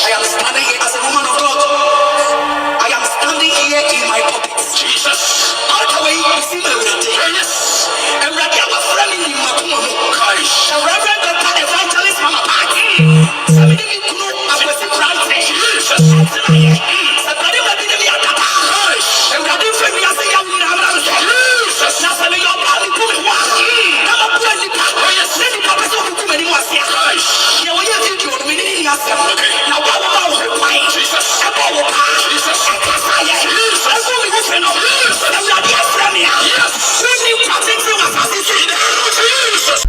I am standing here as a woman of God. I am standing here in my pulpit. Jesus. Altar wei mesi ma Awurade. Oh yes. Awurade a wafrɛ me nim m'akoma mu. Kai. The Reverend Doctor Evangelist Mama Pat. Sɛ mene me kunu Akwasi Prante Jesus. ɛtenaeɛ. Sɛ barima bi ne me adada a, Kai. Awurade mfa wiase yaw nyinaa mmra me so. Jesus. Na sɛ meyɛ ɔbaa a mebu me ho a, na maboa nnipa, Oh yes. na nnipa pɛ sɛ wɔgugu m'anim ase a, Kai. deɛ ɔyɛɛ video no, me ne no nni asɛm. Okay. Na wo a womaa wo ho kwan Jesus. bɔɔ wo paa, Jesus. ɛkasaeɛ, Jesus. ɛguu me ho fi no, Jesus. Awurade afrɛ me a, Yes. wonni nkwa tenten wɔ asase so. In the name of Jesus.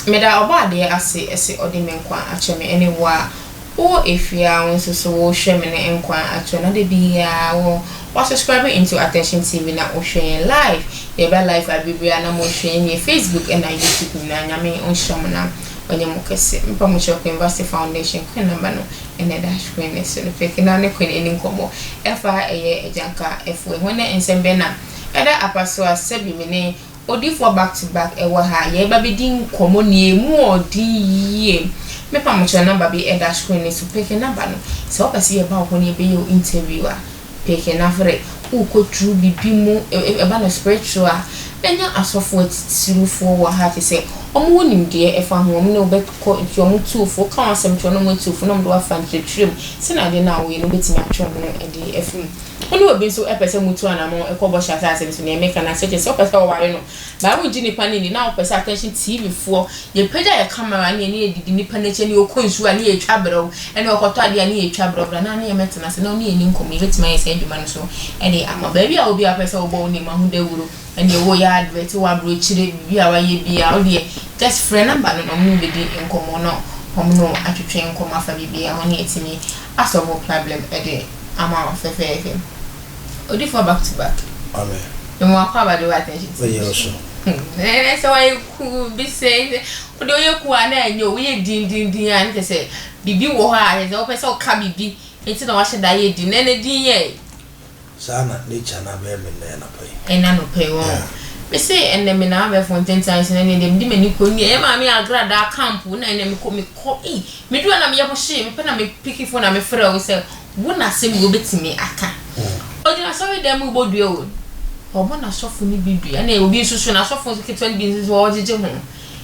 Meda Ɔbɔadeɛ ase se ɔde me nkwa akyɛ me ɛne wo a wowɔ efie a wo nso so wo hwɛ me no nkwa akyɛ na da biaa wo wa subscribe into Attention TV na wo hwɛ yɛn live yɛ ba live abere biaa na mo hwɛ yɛn yɛ Facebook ɛna YouTube nyinaa Nyame ɔnhyira mo na ɔnyɛ mo kɛse mepa mo kyɛw Queen Vasti Foundation Queen number no ɛna ɛda screen no so no peke na ne Queen ɛni nkɔmɔ ɛfa ɛyɛ agyanka ɛfoɔ ho ɛnɛ nsɛm bɛn na ɛda apa so a sɛbi me ne Odiyifoɔ back to back ɛwɔ ha yɛreba bɛdi nkɔmmɔ nea ɛmu ɔden yie me pa mo kyɛw number bi ɛda screen no so peke number no sɛ wopɛ sɛ yɛba wo hɔ na yɛbɛyɛ wo interview a peke na frɛ wokɔ through bibi mu ɛba no spiritual a mɛnya asɔfoɔ atitirifoɔ wɔ ha kyerɛ sɛ wɔn wɔ nimdeɛ ɛfa ho wɔn ne wo bɛkɔ nti wɔn tu wo fo woka wɔn asɛm kyerɛ wɔn na wɔn atu wo fo na wɔn de wo afa nkyerɛkyerɛ mu sɛnea adeɛ no a woyɛ no wobɛtumi atwe wo ho de afiri mu. Wo ne obi nso pɛ sɛ mutu anammɔn kɔ Bɔhyɛ Asase no so, nea meka no ase kyerɛ sɛ wopɛ sɛ woware no, but wongye nipa no nni, na wopɛ sɛ Attention TV foɔ yɛpagya yɛ camera ne yɛne yɛdidi nipa no akyi ne ɔkɔ nsuo a ne yɛtwa brɛ wo, ɛne ɔkɔtɔ adeɛ a ne yɛtwa brɛ wo, bra na ne yɛmmɛtena ase na wo ne yɛnni nkɔmmɔ, yɛbɛtumi ayɛ saa adwuma no nso de ama wo. Baabi a wɔ biara wopɛ sɛ wobɔ wo name ho dawuro, ɛneɛ woyɛ advert, wowɔ aburokyire, biribi a woayɛ biara, wo deɛ just frɛ number no na wɔne wo bɛdi nkɔmmɔ na wɔne wo atwetwe nkɔmmɔ afa biribiara ho na yɛatumi asɔlve wo problem de ama wo fɛfɛɛfɛ. Odifoɔ back to back. Amen. Mema wakɔ aba de wo attention to. Ɔyɛ ɔso. Ɛnɛ sɛ wayɛ cool bi sɛ wode woyɛ cool a na ɛnyɛ o woyɛ din din din a ne kyɛ sɛ biribi wɔ hɔ a kyɛ sɛ wopɛ sɛ woka biribi nti na wahyɛ da ayɛ din na ɛnɛ din yɛ. Saa na nature no abɛyɛ me nnɛ anɔpa yi. Ɛnɛ anɔpa yi wɔn. Me se ɛnɛ me na abɛfo ntentan so na ɛnɛ deɛ mede m'ani kɔ nie ɛyɛ maame agradaa camp na ɛnɛ mekɔ mekɔ ei meduru hɔ na meyɛ mo hyee mepɛ na me piki phone na mefrɛ wo sɛ Wo na asɛm yi wobɛtumi aka. Ɔgyina asɔredan mu rebɔ dua o, ɔrebɔ n'asɔfo no bi dua, ɛna obi nso so n'asɔfo nketewa no bi nso so ɔregyegye ho.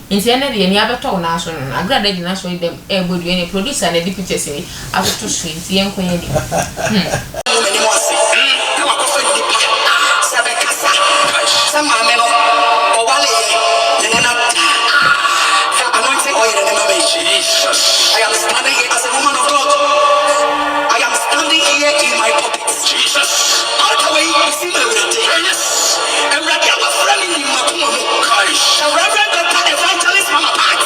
Nti ɛnɛ deɛ nea abɛtɔ wo nan so no, Agrada gyina asɔredan mu ɛrebɔ dua, ɛna producer na ɛde pictures yi atoto so yi, nti yɛnkɔ yɛn anim. Hmm. Agu m'anim ase na wakɔfa nnipa sɛ bɛkasa sɛ maame no ɔwaleeɛ ne ne no da. Fa anointing oil no ma me. Jesus. I am standing here as a woman of God. I am standing here in my pulpit. Jesus. Altar wei mesi ma Awurade. Oh yes. Awurade a wafrɛ me nim m'akoma mu. Kai. The Reverend Doctor Evangelist Mama Pat.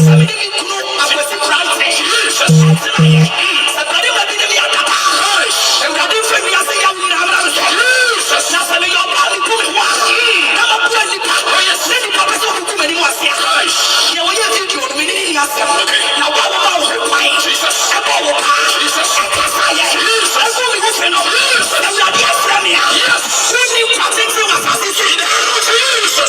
Sɛ me ne me kunu Akwasi Prante Jesus. ɛtenaeɛ. Sɛ barima bi ne me adada a, Kai. Awurade mfa wiase yaw nyinaa mmra me so. Jesus. Na sɛ meyɛ ɔbaa a mebu me ho a, na maboa nnipa, Oh yes. na nnipa pɛ sɛ wɔgugu m'anim ase a, Kai. deɛ ɔyɛɛ video no, me ne no nni asɛm. Na wo a womaa wo ho kwan bɔɔ wo paa kasaeɛ guu me ho fi no, Awurade afrɛ me a, wonni nkwa tenten wɔ asase so yi da.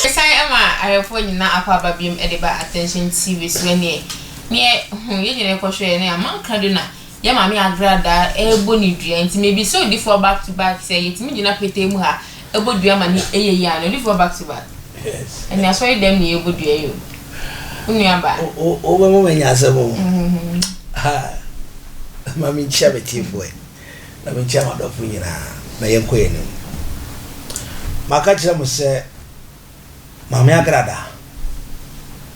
Mesan ma ahwɛfoɔ nyinaa akɔ aba biom de ba Attention TV so ɛneɛ neɛ hmm yɛn nyinaa kɔhwɛɛ ne amanka do na yɛn maame agradaa ɛrebɔ ne dua nti mebisa odifoɔ back to back sɛ yɛtumi gyina petee mu ha ɛbɔ dua ma ne ɛyɛ yie ana odifoɔ back to back. Ɛnna asɔre dɛm na yɛbɔ dua yi o. Wo nua baa. Wobɛma manya asɛm o. Ha, ma menkyia me tiefoɔ yi, na menkyia m'adɔfo nyinaa, na yɛnkɔ yɛn anim. Maka kyerɛ mo sɛ, Maame Agrada,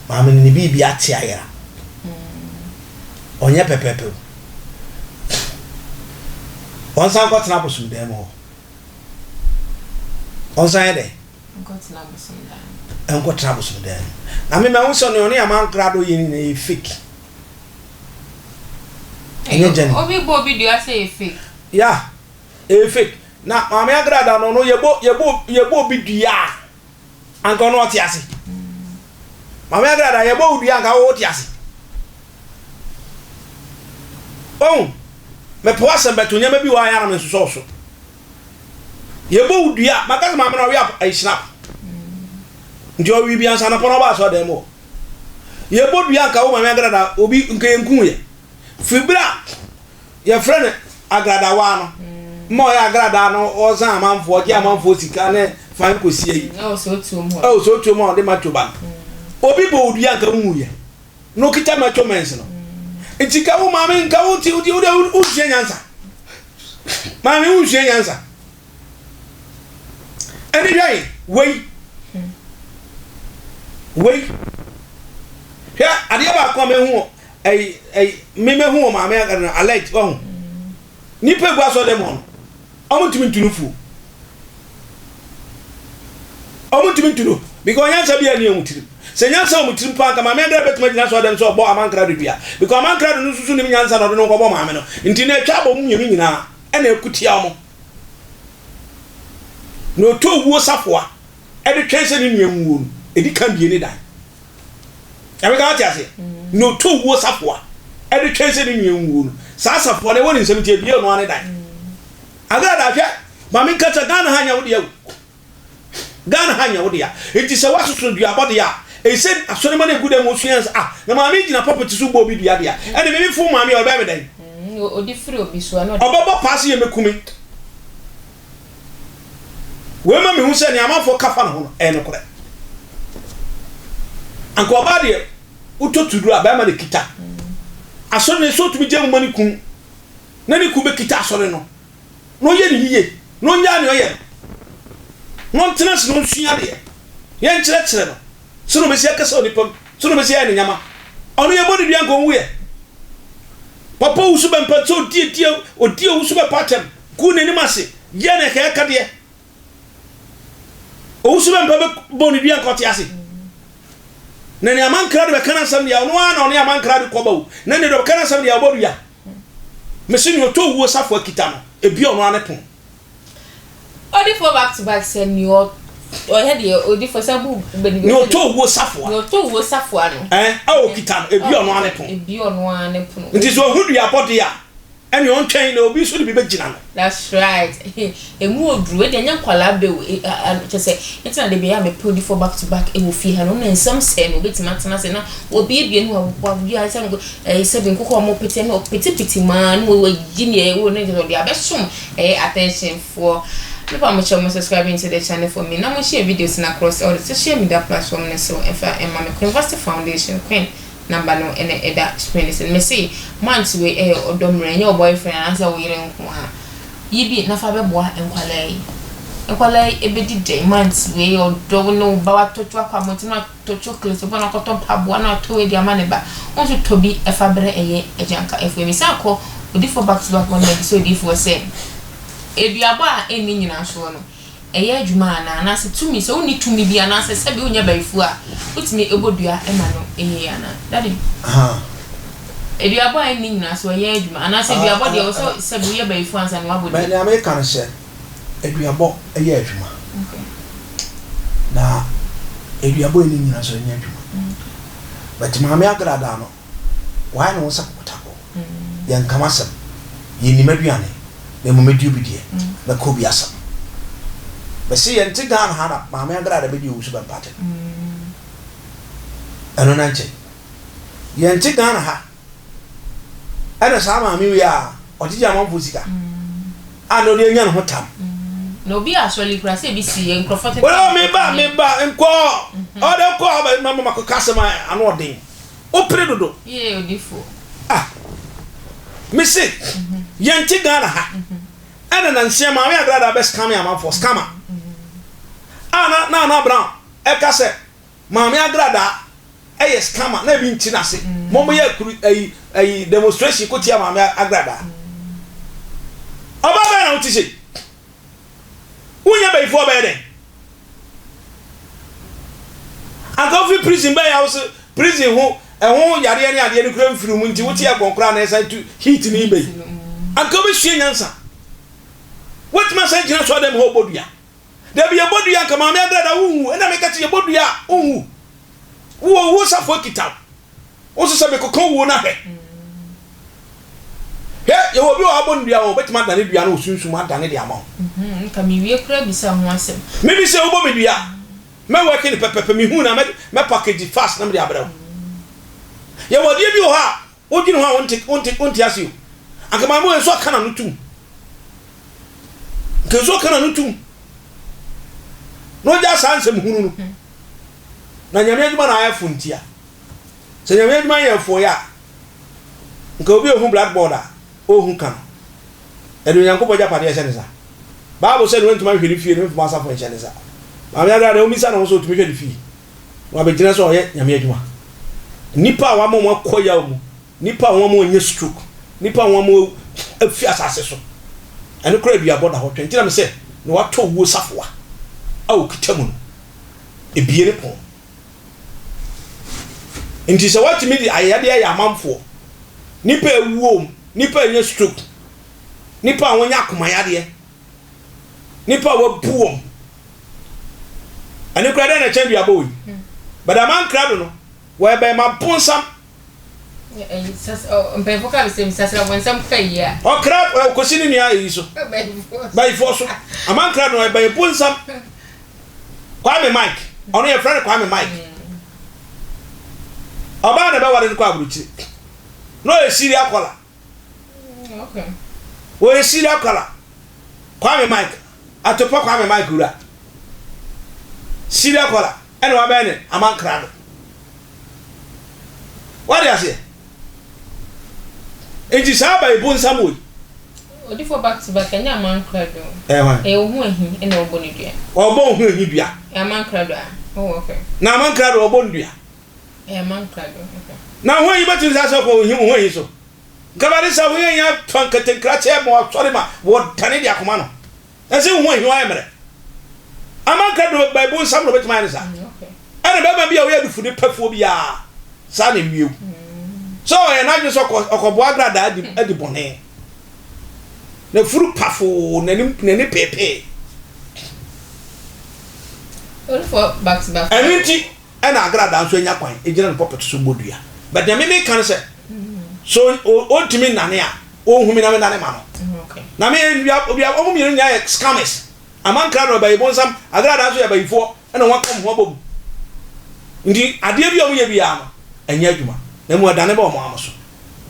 maame no ne biribi ate ayera. Ɔnyɛ pɛpɛɛpɛ o. Ɔnsan nkɔtena abosomdan mu hɔ. Ɔnsan yɛ dɛn? Nkɔtena abosomdan mu. Nkɔtena abosomdan mu. Na me mahu sɛ nea ɔne amankrado yɛ no nyinaa yɛ fake. Ɛnyɛ genuine. Obi bɔ obi dua sɛ ɛyɛ fake. Yeah, ɛyɛ fake. Na Maame Agrada no, no yɛbɔ yɛbɔ yɛbɔ obi dua a, anka ɔno ɔte ase. Maame Agrada yɛbɔ wo dua anka wo wote ase. Wahu? Mepɛ w'asɛm bɛto nneɛma bi wɔ hɔ a ɛyɛ a na mensosɔ wo so. Yɛbɔ wo dua a, maka sɛ maame no ɔwe ayi snap. Nti ɔwe bi ansa anɔpa na ɔba asɔre dan mu hɔ. Yɛbɔ dua nka wo maame agrada obi nka yɛnku yɛ. Firi berɛ a yɛfrɛ no agradawaa no, ma ɔyɛ agradaa no ɔsan amanfoɔ, ɔgye amanfoɔ sika ne fan kɔsie yi. Ɛwɔ sɛ otuom hɔ. Ɛwɔ sɛ otuom a ɔde macho ba no. Obi bɔ wo dua nka wonwu yɛ. Na okita macho mens no. Nti ka wo maame nka wo ti wo de wonsua nyansa. Maame wonsua nyansa. Ɛne hwɛ wei. Wei. Hwɛ adeɛ baako a mehu wɔ ɛyi ɛyi me mehu wɔ maame no alert wahu. Nipa egu asɔ dɛm hɔ no. Ɔmo ntumi ntu no fuo. Ɔmo ntumi ntu no because nyansa bi ani ɔmo tirim. Sɛ nyansa wɔ ɔmo tirim paa nka maame Andrea bɛtumi agyina asɔre dɛm sɛ ɔbɔ Amankrado dua because Amankrado no nso so nim nyansa na ɔde no kɔbɔ maame no nti na atwa abɔ ɔmo mmienu nyinaa ɛna ɛko tia ɔmo. Na ɔtɔ owuo safoa ɛde twɛn sɛ ne nua nwuo no ɛdi kan bie ne dan. Nyame ka wate aseɛ? Na ɔtɔ owuo safoa ɛde twɛn sɛ ne nua nwuo no saa safoa no ɛwɔ ne nsam nti ɛbie ɔno ara ne dan. Agrada hwɛ ma me nka sɛ Ghana ha nyɛ wo dea o. Ghana ha nyɛ wo dea. Nti sɛ woasoso duabɔ deɛ a, ɛsɛ asɔrema no egu dɛm osua sɛ ah na maame yi gyina pulpit so bɔ obi dua deɛ ɛne me me fon maame a ɔbɛyɛ me dɛn? Odi firi obi so a na ɔde. Ɔbɛbɔ paa sɛ yɛmɛku me. Wei ma mehu sɛ nea amanfoɔ ka fa ne ho no ɛyɛ nokorɛ. Anka ɔbaa deɛ wotɔ tuduro a bɛrima na ɛkita. Asɔre no ɛsɛ ɔtumi gya mu ma ne kunu na ne kunu bɛkita asɔre no. na ɔnyɛ no yiye, na ɔnnyaa nea ɔyɛ no, na ɔntena ase na ɔnsua adeɛ, yɛnkyerɛkyerɛ no sɛdeɛ ɔbɛsi akasa wɔ nnipa mu, sɛdeɛ ɔbɛsi ayɛ ne nneɛma. Ɔno yɛbɔ ne dua nka ɔnwuiɛ. Papa owusu bɛmpa sɛ ɔdi adi ɔdi owusu bɛpa atɛm, guu n'anim ase, yɛɛ no ɛkɛyɛkadeɛ. Owusu bɛmpa bɛbɔ ne dua nka ɔte ase. Na nea amankra de bɛka n'asɛm deɛ ɔno ara na ɔne amankra de kɔba o. Na nea deɛ ɔbɛka n'asɛm deɛ ɔbɔ dua. Mese nea ɔtɔ owuo safoa kita no, ebia ɔno ara ne pon. Odifoɔ back to back sɛ nea ɔyɛ deɛ odifoɔ sɛ bu bɛni. Nea ɔtɔ owuo safoa. Nea ɔtɔ owuo safoa no. Ɛn a ɔkita no, ebia ɔno ara ne pon. Ebia ɔno ara ne pono. Nti sɛ ɔhu duabɔdeɛ a, ɛnea ɔntwɛn na obi nso de bi bɛgyina no. That's right emu oduru wei deɛ ɛnyɛ nkwadaa bɛ o kyɛ sɛ nti na de bi a mepɛ odifoɔ back to back ɛwɔ fie ha no na nsɛm sɛɛ no obetumi atena ase na wabiebie no wawia sɛ ɛyɛ sɛ bi nkokɔ a wɔpete no ɔpetepete mu ara na wayi nea ɛwɔ no nkyɛn ɔde abɛsom ɛyɛ attention foɔ mepa mo kyɛw mo subscribe into the channel for me na mo share videos na across all the social media platform no so ɛmfa ɛma me Queen Foundation Queen number no na ɛda screen no so no. Mese months wei ɛyɛ ɔdɔ mmerɛ ɛnyɛ wo boyfriend anaasɛ wo yere nko ara. Yi bi na fa bɛboa nkwadaa yi. Nkwadaa yi ɛbɛdi dɛn months wei ɔdɔ wo ne wo ba watɔ akɔ abɔnten na watɔ chocolate ɔba na wakɔtɔ mpaboa na watɔ wei de ama ne ba. Wo nso tɔ bi ɛfa brɛ ɛyɛ agyanka ɛfoɔ. Mesan kɔ odifoɔ back to back hɔ na mabisa odifoɔ sɛ aduabɔ a ɛnni nyinasoɔ no ɛyɛ adwuma anaa? Anaasɛ tumi, sɛ wonni tumi bi anaasɛ sɛbi wonyɛ bayifuo a, wotumi bɔ dua ma no yɛ yie anaa? Daddy, aduabɔ a ɛnni nyinasoɔ ɛyɛ adwuma anaasɛ aduabɔ deɛ ɛwɔ sɛ sɛbi woyɛ bayifuo ansa na woabɔ dua? Nea meka ne sɛ, aduabɔ yɛ adwuma. Na aduabɔ a ɛnni nyinasoɔ nyɛ adwuma. But Maame Agradaa no, Wayɛ ne ho sɛ kɔkɔtakɔ. Yɛnka m'asɛm. Yɛnni m'aduane. Na mmom mɛdi obi deɛ. Mɛka obi asɛm. Mese yɛnte Ghana ha na Maame Andrada bɛdi Owusu Bɛmpa atɛm. Ɛno na nkyɛn. Yɛnte Ghana ha ɛna saa maame wei a ɔgyegye amanfoɔ sika a na ɔde anya ne ho tam. Na obi asɔre kura sɛ ebi si yɛ nkurɔfoɔ tete. Wọ́n mi ba mi ba nkɔ ɔde kɔ ɔbɛ ma ma kɔ kasa ma ano ɔden. Wopere dodo. Yie odifoɔ. Ah me se yɛnte Ghana ha ɛna nansia maame agrada bɛ scam amanfoɔ scammer a na Nana Brown ɛka sɛ maame agrada ɛyɛ scammer na ebi nti n'ase mo mo yɛ kuru ɛyi ɛyi demonstration ko tia maame agrada ɔbaa bɛyɛ na wote se Wonyɛ bayifoɔ bɛyɛ dɛn? Anka wofi prison bɛyɛ a wose prison ho ɛho yareɛ ne adeɛ no kura mfiri mu nti wote aircon koraa na ɛsan tu heat no ba yi. Anka wobɛsua nyansa. Woatumi asan gyina so adam hɔ bɔ dua. Dabi yɛbɔ dua anka maame agrada wonwu. Ɛna meka sɛ yɛbɔ dua a wonwu. Wowɔ owuo safoa kita wo. Wo nso sɛ mekɔka owuo no ahwɛ. Hwɛ, yɛwɔ obi wɔ hɔ a ɔbɔ no dua o, ɔbɛtumi adane dua no wɔ sunsum adane de ama wo. Nka mewie koraa bisa ho asɛm. Me bi sɛ wobɔ me dua a, mɛ work no pɛpɛpɛ, mehu no a mɛ package fast na mede abrɛ wo. Yɛwɔ adeɛ bi wɔ hɔ a, wodwene ho a wonte, wonte, wonte ase o. Anka maame wei nso aka n'ano tum. Nka nso aka n'ano tum. Na ɔgya saa nsɛm hunu no. Na Nyame adwuma na ayɛ fo ntia. Sɛ Nyame adwuma yɛ fo yɛ a, Nka obi ohu blackboard a, onhu ka no. Ɛde Onyankopɔn agyapadeɛ hyɛ ne nsa. Bible sɛ nea wantumi anhwɛ ne fie no mfa asafo nhyɛ ne nsa. Maame Agra deɛ wommisa ne ho sɛ otumi hwɛ ne fie na wabɛgyina sɛ ɔyɛ Nyame adwuma. Nnipa a wama wɔn akɔ yaw mu, nnipa a wɔama wɔanya stroke, nnipa a wɔama wɔawu afi asase so. Ɛno koraa aduabɔ da hɔ twɛn. Nti na mesɛ nea watɔ owuo safoa a okita mu no, ebie ne pɔn. Nti sɛ woatumi de ayɛyɛdeɛ ayɛ amanfoɔ, nnipa a awuo mu, nnipa a anya stroke, nnipa a wɔanya akomayadeɛ, nnipa a wɔabu wɔn, ɛno koraa dɛn na ɛkyɛn duabɔ wei? But amankrado no, wɔyɛ bɛrima bonsam. Mpanyinfo ka sɛ sasra bonsam ka yi a. Ɔkra ɔkɔsi ne nua eyi so. Bayifoɔ so. Amankrado no ɔyɛ bɛyɛ bonsam. Kwame Mike, ɔno yɛfrɛ no Kwame Mike. Ɔbaa na ɛbɛware no kɔ aburokyire. Na ɔyɛ serial caller. Ɔyɛ serial caller. Kwame Mike, Atopɔ Kwame Mike wura. Serial caller ɛna wabɛyɛ ne amankra no. Wade aseɛ? Nti saa abayi bonsam wei. Odifo back to back ɛnyɛ amankra do. Ɛyɛ hwan? Ɛyɛ ohu ahi ɛna ɔbɔ ne dua. Ɔbɔ ohu ahi dua. Ɛyɛ amankra do a. Oh okay. Na amankra do ɔbɔ ne dua. Ɛyɛ amankra do okay. Na ohu ahi bɛtumi saa sɛ ɔkɔ ohu ahi so. Nkabade sɛ ohu ahi atɔ nketenkrakye ma ɔsɔre ma wɔdane de akoma no. Ɛsɛ wo ho ahi ayɛ mmerɛ. Amanka do bɛbo nsam na ɔbɛtumi ayɛ no saa. Ɛna bɛrima bi a ɔyɛ adufode pɛfoɔ biara saa na ɛwie wu. Sɛ ɔyɛ n'adwene sɛ ɔkɔboa agradaa adi adi bɔne. Na furu pafoo n'anim n'ani peepee. Ɛno nti ɛna agradaa nso anya kwan gyina ne pulpit so bɔ dua. But deɛ me meka ne sɛ, so ɔntumi nnane a, ɔnhu me na mennane ma no. Na me dua dua wɔn mmienu nyinaa yɛ scammers. Amankra no ɔbɛyi bonsam, agradaa nso yɛ abayifoɔ ɛna wɔn aka wɔn ho abom. Nti adeɛ bi a wɔyɛ biara no, ɛnyɛ adwuma. Na mmom ɛdane ba wɔn ara so.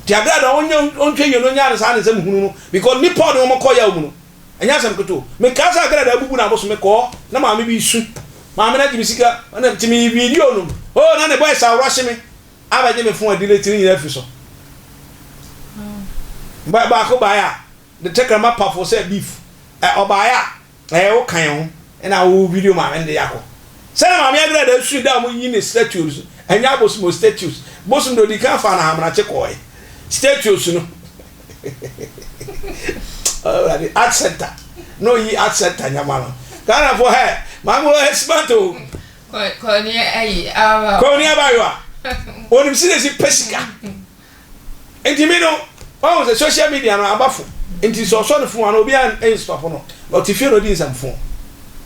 Nti agradaa ɔnyɛ ɔntwa yie no ɔnyaa no saa ne nsɛm hunu no because nipa a ɔde wɔn kɔ yaw mu no, Ɛnyɛ asɛm ketewa o. Mekaa sɛ agradaa abubu na abosom mekɔɔ na maame bi resu. Maame no agye me sika na nti meyi video no. Oh na ne boys awrɔhye me abɛgye me phone adelete ne nyinaa afiri so. Ba baako baeɛ a ne tɛkrɛma pafo sɛ beef. Ɛ ɔbaeɛ a ɛyɛ wo kan ho na wo video maame no de akɔ. Sɛdeɛ maame agradaa sui da a wɔyi ne statue no so. Ɛnyɛ abosom o statues. Bosom deɛ ɔdii kan faa no ahamanakye kɔɔɛ. Statues no. Awurade art center na oyi art center nyama no Ghana fo hɛ maame wɔ hɛ smart o. Kɔni ayi awa. Kɔni abayewa onim si na esi pɛ sika nti mi no wɔn sɛ social media no abafo nti sɛ ɔsɔ ne fon ano obi a nstɔpo no ɔte fie na ɔdi nsɛm fon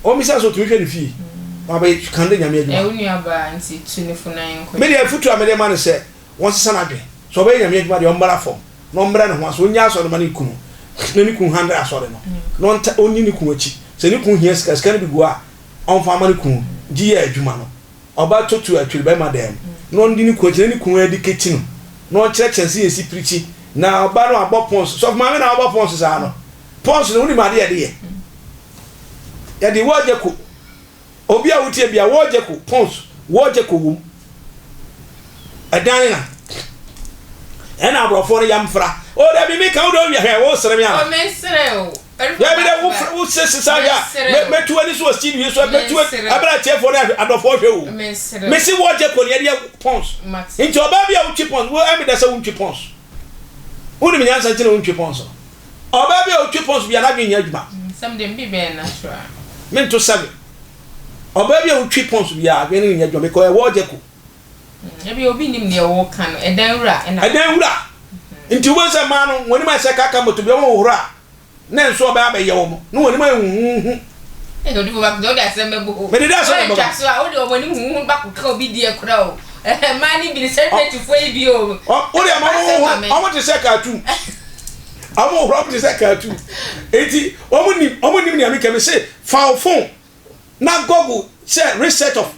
wɔn bisa sɛ ɔtumi hwɛ ne fie wɔn abɛ kan de nyame adwuma. Ɛwɔ nua baa nti tu ne fo na yɛn kɔ. Mi deɛ afutu a mi de ma no sɛ. Wɔnsesa n'adwene. Sɛ ɔbɛyɛ Nyame adwuma deɛ, ɔmmra fam na ɔmmrɛ ne ho ase, ɔnnyae asɔre no ma ne kunu, na ne kunu handle asɔre no, na ɔnta, ɔnni ne kunu akyi. Sɛ ne kunu hia sika, sika no bi gu hɔ a, ɔmfa mma ne kunu, gye yɛ adwuma no. Ɔba totu atwere bɛrima dan mu, na ɔndi ne kunu akyi, na ne kunu educate no, na ɔnkyerɛkyerɛ no sɛ yɛsi pirikyi, na ɔba no abɔ pons, sɔfo maame na ɔbɔ pons saa no, pons no wonim adeɛ yɛde yɛ? Yɛde wɔ agya ko. Obi a wotie bia wɔ gyeko pons wɔ gyeko wom ɛdan na ɛna aborɔfoɔ no yam fra o dabi mi ka wo de owia hwɛ wo sere mi ana o me sere o dabi dɛ wo wo se sesa hwɛ a mɛtu ani so wɔ studio yi so mɛtu ɛbɛrɛ atiefoɔ ne adɔfoɔ hwɛ o me se wɔ gyeko ne yɛde pons nti ɔbaa bi a wotwi pons wo ɛmi dɛ sɛ wontwi pons wonim nyansa nti na wontwi pons no Ɔbaa bi a ɔtwi pɔns bia n'adwene nyɛ adwuma. Nsɛm deɛ mbi bɛyɛ natural. Mento sɛbe. Ɔbaa bi a ɔtwi pɔns bia adwene no nyɛ adwuma because ɛwɔ ɔgye ko. Ebi obi nim deɛ wɔka no ɛdan wura ɛna. Ɛdan wura. Nti wobɛhu sɛ mmaa no wɔn anim ayɛ sɛ kaka moto bi wɔn hohoro a na nso ɔbɛyɛ abɛyɛ wɔn na wɔn anim ayɛ huhuuhu. Ɛna odi baba de ɔde asɛm bɛbɔ o. Mede de asɛm bɛbɔ. Ɔntwa so a wode wɔn anim huhuhu ba kɔka obi deɛ kora o. Mmaa no bi ne sɛnɛtifoɔ yi bi o. Wode ama wɔn hohoro wɔn te sɛ cartoon. Wɔn hohoro wɔn te sɛ cartoon. Eti wɔn nim wɔn nim nea meka mi se fa wo phone na google sɛ research of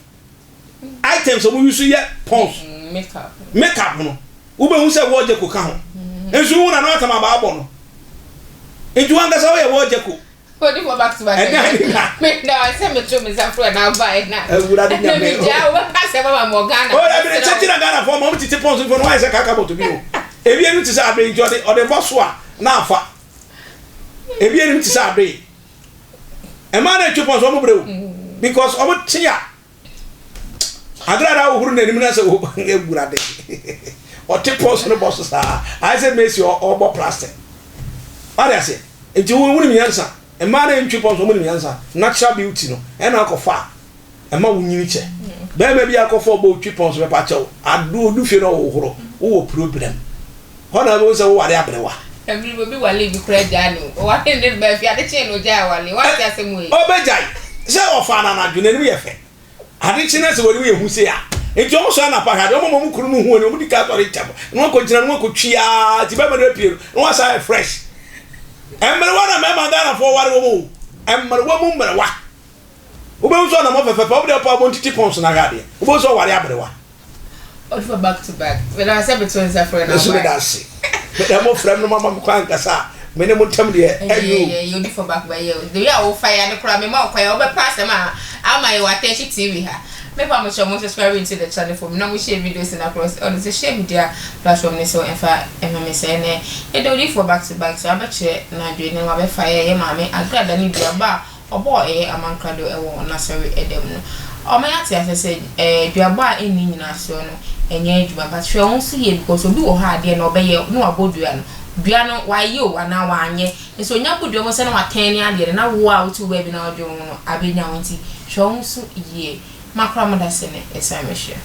items wɔn use yɛ pons makeup no wobɛhu sɛ wɔɔgye ko ka ho. Nso wohu na na watam abaa bɔ no. Nti wankasa woyɛ wɔɔgye ko. Odifoɔ back to back. Ɛdan ni na. Me na sɛ me to me nsa frɛ na aba ɛ na. Awurade nyame. Me gya wo ka sɛ mama mo Ghana. O dabi ne kyɛ na Ghana fo ma wɔn tete pɔn so fo no wɔayɛ sɛ kaka bɔtɔ bi o. Ebi anim te sɛ adoe nti ɔde ɔde bɔ so a na afa. Ebi anim te sɛ adoe. Ɛmaa na etwe pɔn so wɔn brɛ o because wɔn te a. Agrada ahohoro n'anim na sɛ awurade ɔte pɔs no bɔ so saa ayɛ sɛ Messi ɔbɔ plastic wade ase nti wo wonim nyansa mmaa na ntwi pɔs wɔn nim nyansa natural beauty no ɛna akɔfa a ɛma wo nyini kyɛ bɛrima bi akɔfa ɔbɔ otwi pɔs bɛpa kyɛw ado odu fie na ɔhohoro wowɔ problem hɔ na wobɛhu sɛ woware aberewa. Ɛmiri bi obi wale bi kura gyaa no o ɔware ne ba fi ade kyee no ogyae awale wante asɛm wei. Ɔbɛgyae sɛ ɔfaa no anadwo n'anim yɛ fɛ ade kye na sɛ w'anim yɛ hu sei a nti ɔmo sɔre anapa hwɛ adeɛ ɔmo ma ɔmo kunu no hu ani ɔmo di kan sɔre ntɛm na wɔn akɔ gyina na wɔn akɔ twi aa nti bɛrima no apue no na wɔn asan ayɛ fresh mmerewa na mmarima Ghanafoɔ ware wɔn o mmerewa mu mmerewa wobɛhu sɛ ɔnam hɔ fɛfɛɛfɛ ɔmo deɛ ɔpa ɔmo ntiti pɔn so na hwɛ adeɛ wobɛhu sɛ ɔware aberewa. Ɔfa back to back. Meda ase meto nsa frɛ na ɔbae. Meda ase. Meda mo frɛ me no mama me kwan nkasa a me ne mo ntam deɛ ɛnyɛ o. Ɛyɛ odi for back back yɛ o. The way a wofa ya no koraa me ma wo kwan a wobɛpa asɛm a ama yɛ wɔ attention TV ha. Me pa mo kyɛw mo subscribe into the channel for me na mo share videos no across all the social media platform no so ɛmfa ɛma me sɛ ɛnɛ yɛda odi for back to back so abɛkyerɛ n'adwene na wabɛfa yɛ yɛ maame agrada ne duaba a Ɔbɔɔ ɛyɛ amankrado wɔ N'asɔre da mu no, ɔma yɛate aseɛ sɛ ɛɛ duabɔ a ɛnni nyinasoɔ no ɛnyɛ adwuma but hwɛ wo ho so yie because obi wɔ hɔ a adeɛ no ɔbɛyɛ na wabɔ dua no, dua no wayɛ o anaa wanyɛ nso ɔnya bɔ dua mu sɛ na watɛn ne adeɛ no na wo a wote wo baabi na wodwen wo ho no abɛnya wo nti hwɛ wo ho so yie. Makora mo da sɛ ne yɛsan bɛhyia.